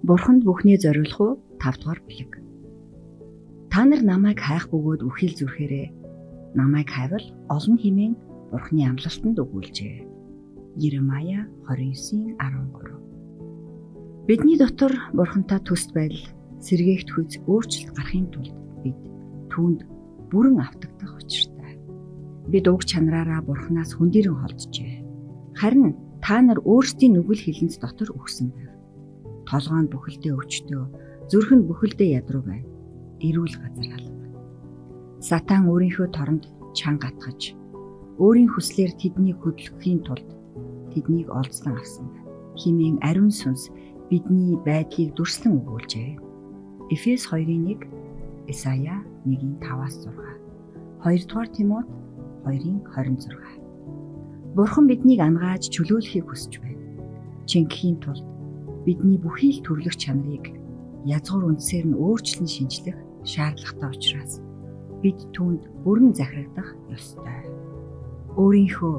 Бурханд бүхнээ зориулах уу? 5 дугаар бүлэг. Та нар намайг хайх бөгөөд үхэл зүрхээрээ намайг хайвал олон хэмээн Бурханы амлалтанд өгүүлжээ. Еремая 29:13. Бидний дотор Бурхантай төст байдал сэргээгт хүйц өөрчлөлт гарахын тулд бид түүнд бүрэн автагдах учиртай. Бид уг чанараараа Бурханаас хөндөрөн холджээ. Харин та нар өөрсдийн нүгэл хилэнц дотор өгсөн байв. Толгой нь бүхэлдээ өвчтөө, зүрх нь бүхэлдээ ядруу байна. Эрүүл газар алга. Сатан өөрийнхөө торонд чанга атгаж, өөрийн хүслээр тэднийг хөдөлгөхийн тулд тэднийг олзлон авсан байна. Химийн ариун сүнс бидний байдлыг дүрслэн өгүүлжээ. Эфес 2:1, Исая 1:5-6, 2-р Тимот 2:26. Бурхан биднийг ангааж чөлөөлөхийг хүсэж байна. Чингэхийн тулд бидний бүхий л төрлөх чанарыг язгуур үндсээр нь өөрчлөн шинчлэх шаардлагатай учраас бид түүнд бүрэн захирагдах ёстой. Өөрийнхөө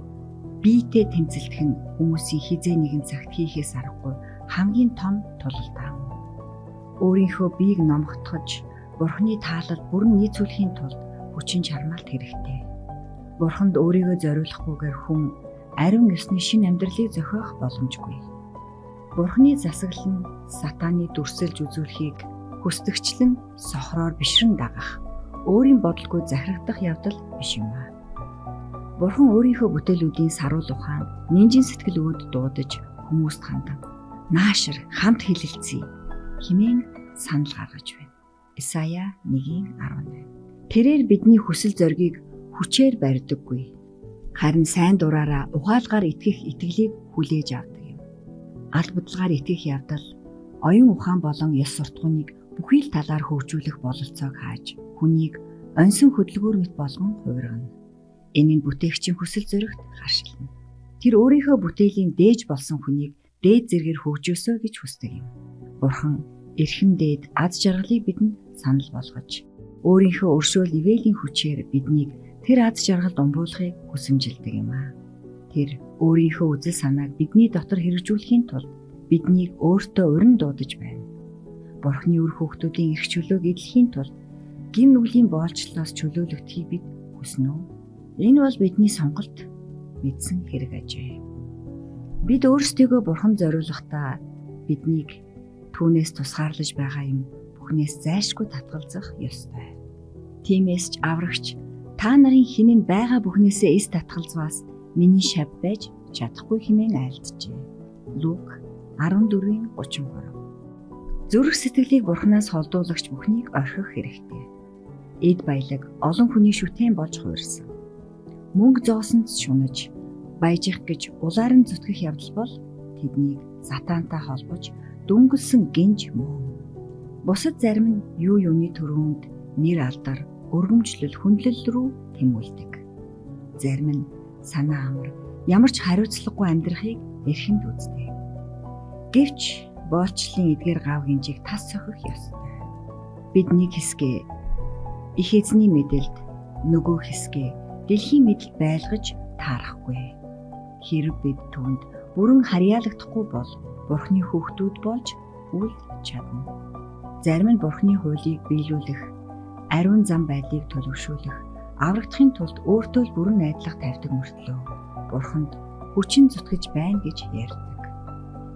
биетэй тэмцэлдэх нь хүмүүсийн хизээ нэгэн цагт хийхээс аргагүй хамгийн том тулалдаан. Өөрийнхөө биеийг номготгож Бурхны таалал бүрэн нийцүүлэхийн тулд хүчин чармаалт хэрэгтэй. Бурханд өөрийгөө зориулахгүйгээр хүн ариун ёсны шинэ амьдралыг зохиох боломжгүй. Бурхны засаглал нь сатааны дүрсэлж үзүүлэхийг хүсдэгчлэн сохроор бишрэн дагах, өөрийн бодолгүй захирагдах явдал биш юм аа. Бурхан өөрийнхөө бүтээлүүдийн саруул ухаан, нинжин сэтгэл өөд дуудаж хүмүүст хандан наашир хамт хилэлцъя хэмээн санал гаргаж байна. Исая 1:18. Тэрээр бидний хүсэл зоригийг хүчээр барьдаггүй. Харин сайн дураараа ухаалгаар итгэх итгэлийг хүлээж авдаг юм. Аль бодолгаар итгэх явдал оюун ухаан болон ёс суртахууныг бүхий л талаар хөгжүүлэх бололцоог хааж хүнийг оньсон хөдөлгүүр мэт болгон хувиргана. Энэ нь бүтээгчийн хүсэл зоригт харшилна. Тэр өөрийнхөө бүтээлийн дээж болсон хүнийг дээд зэргээр хөгжөөсөө гэж хүсдэг юм. Бурхан эрхэм дээд аз жаргалыг бидэнд санал болгож өөрийнхөө өршөөл ивэлийн хүчээр биднийг тэр аз жаргалд умруулахыг хүсэмжилдэг юм аа. Тэр өөрийнхөө үзэл санааг бидний дотор хэрэгжүүлэхийн тулд биднийг өөртөө урин дуудаж байна. Бурхны үр хүүхдүүдийн эрх чөлөөг эдлэхийн тулд гим нүглийн боолчлолоос чөлөөлөгдөхийг бид хүснэ үү? Энэ бол бидний сонголт мэдсэн хэрэг ажээ. Бид өөрсдийгөө Бурханд зориулахдаа биднийг түүнээс тусгаарлаж байгаа юм бүхнээс зайлшгүй татгалзах ёстой. Тиймээс ч аврагч та нарын хэн нь байгаа бүхнээсээ эс татгалзваас миний шав байж чадахгүй хэмээн айлджээ. Лук 14:33. Зүрх сэтгэлийг Бурханаас холдуулагч бүхнийг орхих хэрэгтэй. Эд баялаг олон хүний шүтэн болж хувирсан. Мөнгө зоосонд шунаж баяжих гэж улаар нь зүтгэх явдал бол тэднийг сатантай холбож дүнгэлсэн гинж мөн. Бусад зарим нь юу юуны төрөнд нэр алдар, өргөмжлөл, хүндлэл рүү тэмүүлдэг. Зарим нь санаа амар, ямар ч хариуцлагагүй амьдрахыг эрхэнд үздэг. Гэвч боолчлолын эдгээр гав гинжийг тас сохих ёстой. Бид нэг хэсгээ их эзний мэдэлд, нөгөө хэсгээ дэлхийн мэдэлд байлгаж таарахгүй. Хэрв бид түүнд бүрэн харьяалагдахгүй бол Бурхны хүүхдүүд болж үл чадна. Зарим нь Бурхны хуулийг биелүүлэх, ариун зам байдлыг төлөвшүүлэх, аврагдахын тулд өөртөө л бүрэн найдлага тавьдаг мөртлөө Бурханд хүчин зүтгэж байна гэж ярьдаг.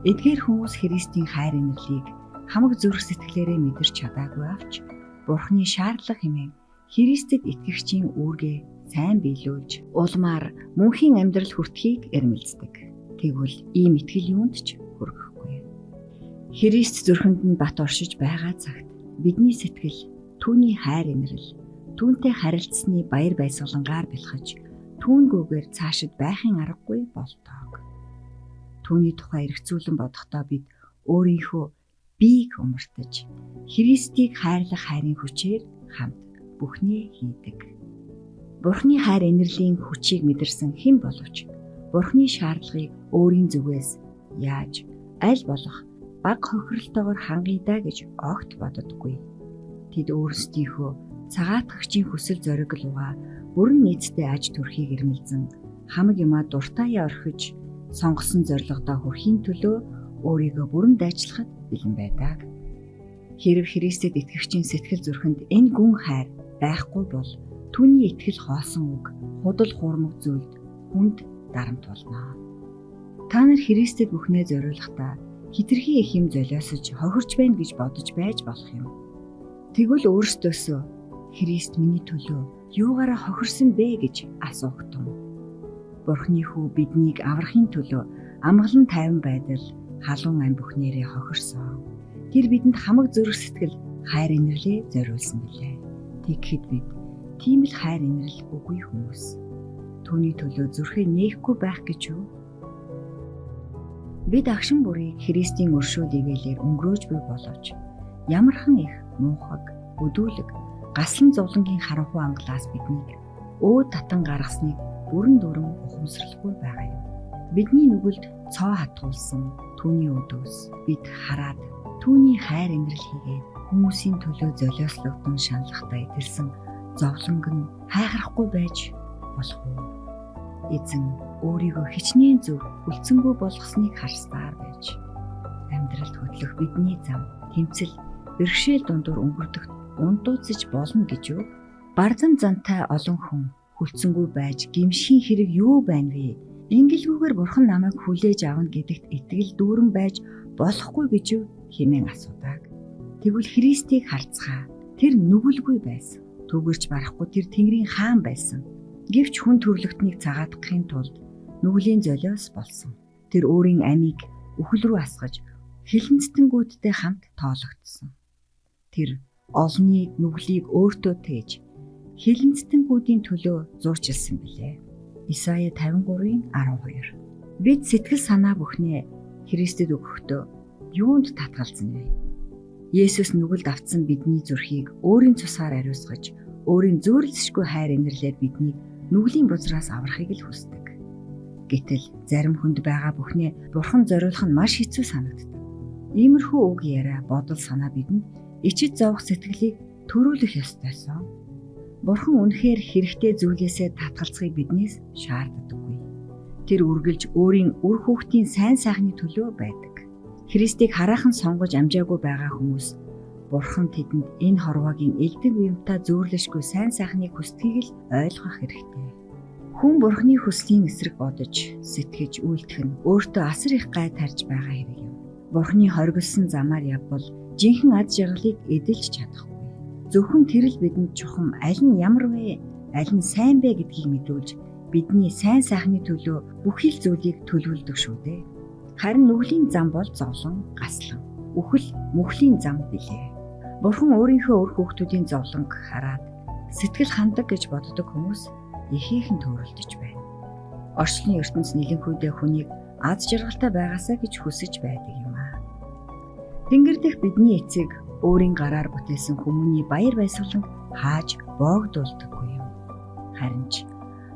Эдгээр хүмүүс Христийн хайр инэрлийг хамаг зүрх сэтгэлээрээ мэдэрч чадаагүй авч Бурхны шаардлага хэмээн Христэд итгэгчийн үүргээ сайн биелүүлж улмаар мөнхийн амьдрал хүртхийг эрмэлздэг. Тэгвэл ийм итгэл юунд ч хүргэхгүй. Христ зүрхэнд нь бат оршиж байгаа цагт бидний сэтгэл түүний хайр инрэл, түүнтэй харилцсны баяр баясгалангаар бэлхэж түүнгүйгээр цаашид байхын аргагүй болтоог. Түүний тухай эргцүүлэн бодохдоо бид өөрийнхөө биеийг умартаж Христийг хайрлах хайрын хүчээр хамт бүхнээ хийдэг. Бурхны хайр инэрлийн хүчийг мэдэрсэн хэн боловч Бурхны шаардлагыг өөрийн зүгээс яаж аль болох бага хохиролтойгоор хангая даа гэж огт боддоггүй. Тэд өөрсдийнхөө цагаатгагчийн хүсэл зориг лугаа бүрэн нийцтэй аж төрхийг эрмэлзэн хамаг юмаа дуртаяа орхиж сонгосон зорилгодоо хүрэхийн төлөө өөрийгөө бүрэн дайчлахад бэлэн байдаг. Хэрв Христэд итгэгчийн сэтгэл зүрхэнд энэ гүн хайр байхгүй бол түүний итгэл хоосон үг, худал хуурмаг зүйлд хүнд дарамт болно. Та нар Христэд бүхнээ зориулахдаа хэтэрхий их юм золиосож хохирч байна гэж бодож байж болох юм. Тэгвэл өөрсдөөсөө Христ миний төлөө юугаараа хохирсон бэ гэж асуух тун. Бурхны хүү биднийг аврахын төлөө амгалан тайван байдал, халуун ам бүхнээрээ хохирсон. Тэр бидэнд хамаг зүрх сэтгэл хайр инэрлээ зориулсан билээ. Тэгэхэд бид тийм л хайр инэрл үгүй хүмүүс. Түүний төлөө зүрхээ нээхгүй байх гэж юу? Бид агшин бүрийг Христийн өршөөл ивэлээр өнгөрөөж буй боловч ямархан их муухаг, өдүүлэг, гаслан зовлонгийн харанхуй ангалаас биднийг өөд татан гаргасныг бүрэн дүүрэн ухамсарлахгүй байгаа юм. Бидний нүгэлд цоо хатгуулсан түүний өдөөс бид хараад түүний хайр инрэл хийгээд хүмүүсийн төлөө золиослогдсон шаналхтай эдэлсэн зовлонг нь хайхрахгүй байж болох уу? Эзэн өөрийгөө хичнээн зөв хүлцэнгүй болгосныг харсаар байж амьдралд хөдлөх бидний зам тэмцэл бэрхшээл дундуур өнгөрдөгт унтууцж болно гэж юу? Барзан зантай олон хүн хүлцэнгүй байж гимшхийн хэрэг юу байна вэ? Ингэлгүйгээр бурхан намайг хүлээж авна гэдэгт итгэл дүүрэн байж болохгүй гэж юу хэмээн асуудаг. Тэгвэл Христийг харцгаа. Тэр нүгэлгүй байсан. Түүгэрч барахгүй тэр Тэнгэрийн хаан байсан. Гэвч хүн төрлөختнийг цагаатгахын тулд нүглийн золиос болсон. Тэр өөрийн амийг үхэл рүү асгаж хилэнцтэнгүүдтэй хамт тоологдсон. Тэр олонний нүглийг өөртөө тээж хилэнцтэнгүүдийн төлөө зуурчилсан билээ. Исая 53:12. Бид сэтгэл санаа бүхнээ Христэд өгөхдөө юунд татгалзана вэ? Есүс нүгэлд автсан бидний зүрхийг өөрийн цусаар ариусгаж, өөрийн зөөрлөшгүй хайр инэрлээр биднийг нүглийн бузраас аврахыг л хүсдэг. Гэтэл зарим хүнд байгаа бүхнээ Бурхан зориулах нь маш хэцүү санагддаг. Иймэрхүү үг яриа, бодол санаа бидэнд ичид зовох сэтгэлийг төрүүлэх ёстойсон. Бурхан үнэхээр хэрэгтэй зүйлээсээ татгалзахыг биднээс шаарддаггүй. Тэр үргэлж өөрийн үр хүүхдийн сайн сайхны төлөө байдаг. Христийг хараахан сонгож амжаагүй байгаа хүмүүс Бурхан тэдэнд энэ хорвоогийн элдэн уямтай зөөрлөшгүй сайн сайхныг хүсдгийг л ойлгох хэрэгтэй. Хүн Бурханы хүслийн эсрэг бодож, сэтгэж үйлдэх нь өөртөө асар их гай тарж байгаа хэрэг юм. Бурханы хоригдсон замаар явбал жинхэнэ аз жаргалыг эдэлж чадахгүй. Зөвхөн тэр л бидэнд чухам аль нь ямар вэ, аль нь сайн бэ гэдгийг мэдүүлж бидний сайн сайхны төлөө бүхий л зүйлийг төлөвлөдөг шүү дээ. Харин нүглийн зам бол зовлон, гаслан, үхэл, мөхлийн зам билээ. Бурхан өөрийнхөө үр хүүхдүүдийн зовлонг хараад сэтгэл хандаг гэж боддог хүмүүс ихээхэн төөрөлдөж байна. Орчлон ертөнц нэлэнхүйдээ хүнийг аз жаргалтай байгаасаа гэж хүсэж байдаг юм аа. Тэнгэр дэх бидний эцэг өөрийн гараар бүтээсэн хүмүүний баяр баясгалан хааж боогдуулдаггүй юм. Харин ч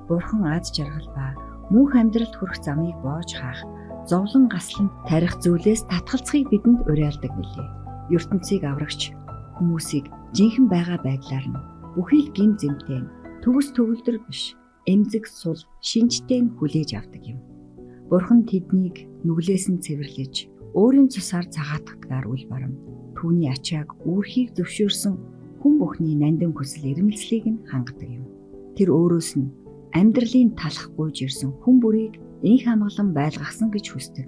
Бурхан аз жаргал ба мөнх амьдралд хүрэх замыг боож хаах зовлон гаслан тарих зүйлээс татгалзахыг бидэнд уриалдаг билээ. ертөнцийг аврагч хүмүүсийг жинхэнэ байгаа байдлаар нь бүхий л гим зэмтэй төгс төгөлдөр биш эмзэг сул шинжтэй нь хүлээж авдаг юм. Бурхан тэднийг нүглээс нь цэвэрлэж өөрийн цусаар цагаатгадгаар үл барам түүний ачааг үүрхийг зөвшөөрсөн хүн бүхний нандин хүсэл эрмэлзлийг нь хангадаг юм. Тэр өөрөөс нь амьдралын талах гуйж ирсэн хүн бүрийг энх амгалан байлгахсан гэж хүсдэг.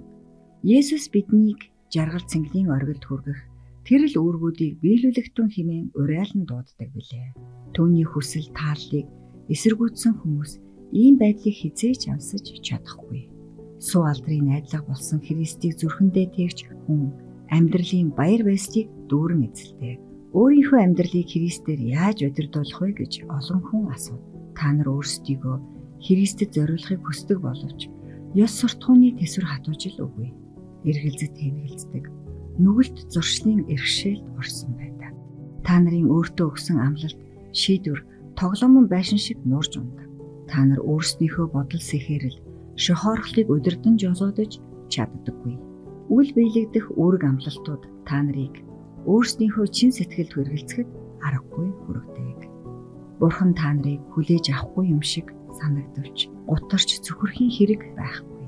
Есүс биднийг жаргал цэнгэлийн оргилд хүргэх тэр л үүргүүдийг биелүүлэхтэн хэмээн уриалан дууддаг билээ. Түүний хүсэл тааллыг эсэргүүцсэн хүмүүс ийм байдлыг хэзээ ч амсаж чадахгүй. Суу алдрын найдлага болсон Христийг зүрхэндээ тээгч хүн амьдралын баяр баясгалыг дүүрэн эзэлдэг. Өөрийнхөө амьдралыг Христээр яаж удирдуулах вэ гэж олон хүн асуудаг. Та нар өөрсдийгөө Христэд зориулахыг хүсдэг боловч ёс суртахууны төсвөр хатуужил үгүй. Эргэлзэж тэнэгэлздэг. Нүгэлт зуршлын эрхшээлд орсон байдаг. Та нарын өөртөө өгсөн амлалт, шийдвэр тоглоомон байшин шиг нуурж ундаг. Та нар өөрснийхөө бодол сэхээрэл шохоорхлыг удирдан жолоодож чаддаггүй. Үл биелэгдэх үүрэг амлалтууд та нарыг өөрснийхөө чин сэтгэлд хүргэлцэхэд аргагүй хүргэдэг. Бурхан та нарыг хүлээж авахгүй юм шиг санагдавч гутарч цөхөрхийн хэрэг байхгүй.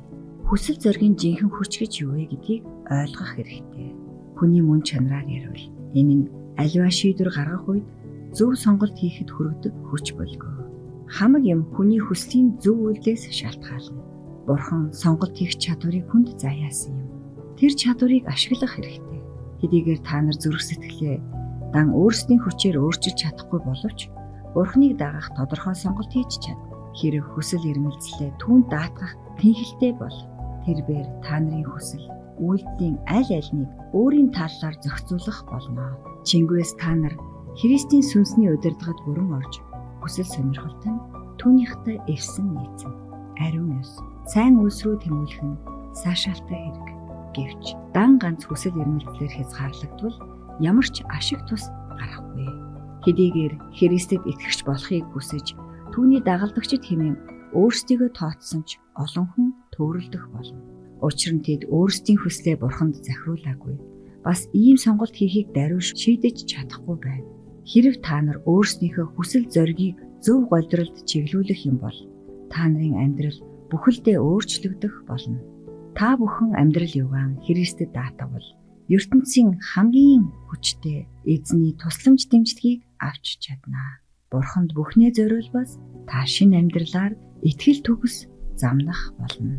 Хүсэл зоригийн жинхэнэ хүч гэж юу вэ гэдгийг ойлгох хэрэгтэй. Хүний мөн чанараар ярил энэ нь аливаа шийдвэр гаргах үед зөв сонголт хийхэд хүргэдэг хүч болгоо. Хамаг юм хүний хүслийн зөв үйлдэлээс шалтгаална. Бурхан сонголт хийх чадварыг хүнд заяасан юм. Тэр чадварыг ашиглах хэрэгтэй. Хэдийгээр та нар зүрх сэтгэлээ дан өөрсдийн хүчээр өөрчилж чадахгүй боловч Бурханыг дагах тодорхой сонголт хийж чадна. Хэрэг хүсэл эрмэлзлээ түүнд даатгах тэнхэлтэй бол тэрбээр та нарын хүсэл үйлдэлийн аль альнийг өөрийн талаар зохицуулах болно. Чингүээс та нар Христийн сүнсний удирдлагад бүрэн орж хүсэл сонирхолтой нь түүнийхтэй эвсэн нийцэн ариун ёс сайн үйлс рүү тэмүүлэх нь саашаалтай хэрэг. Гэвч дан ганц хүсэл эрмэлзлээр хязгаарлагдвал ямар ч ашиг тус гарахгүй. Хэдийгээр Христэд итгэгч болохыг хүсэж түүний дагалдагчид хэмээн өөрсдийгөө тооцсон ч олон хүн төөрөлдөх болно. Учир нь тэд өөрсдийн хүслээ бурханд захируулаагүй. Бас ийм сонголт хийхийг даруй шийдэж чадахгүй байна. Хэрв та нар өөрснийхөө хүсэл зоригийг зөв голдролд чиглүүлэх юм бол та нарын амьдрал бүхэлдээ өөрчлөгдөх болно. Та бүхэн амьдрал югаан Христэд даатгавал ертөнцийн хамгийн хүчтэй эзний тусламж дэмжлэгийг авч чадна. Бурханд бүхнээ зориулбас та шинэ амьдралаар итгэл төгс замнах болно.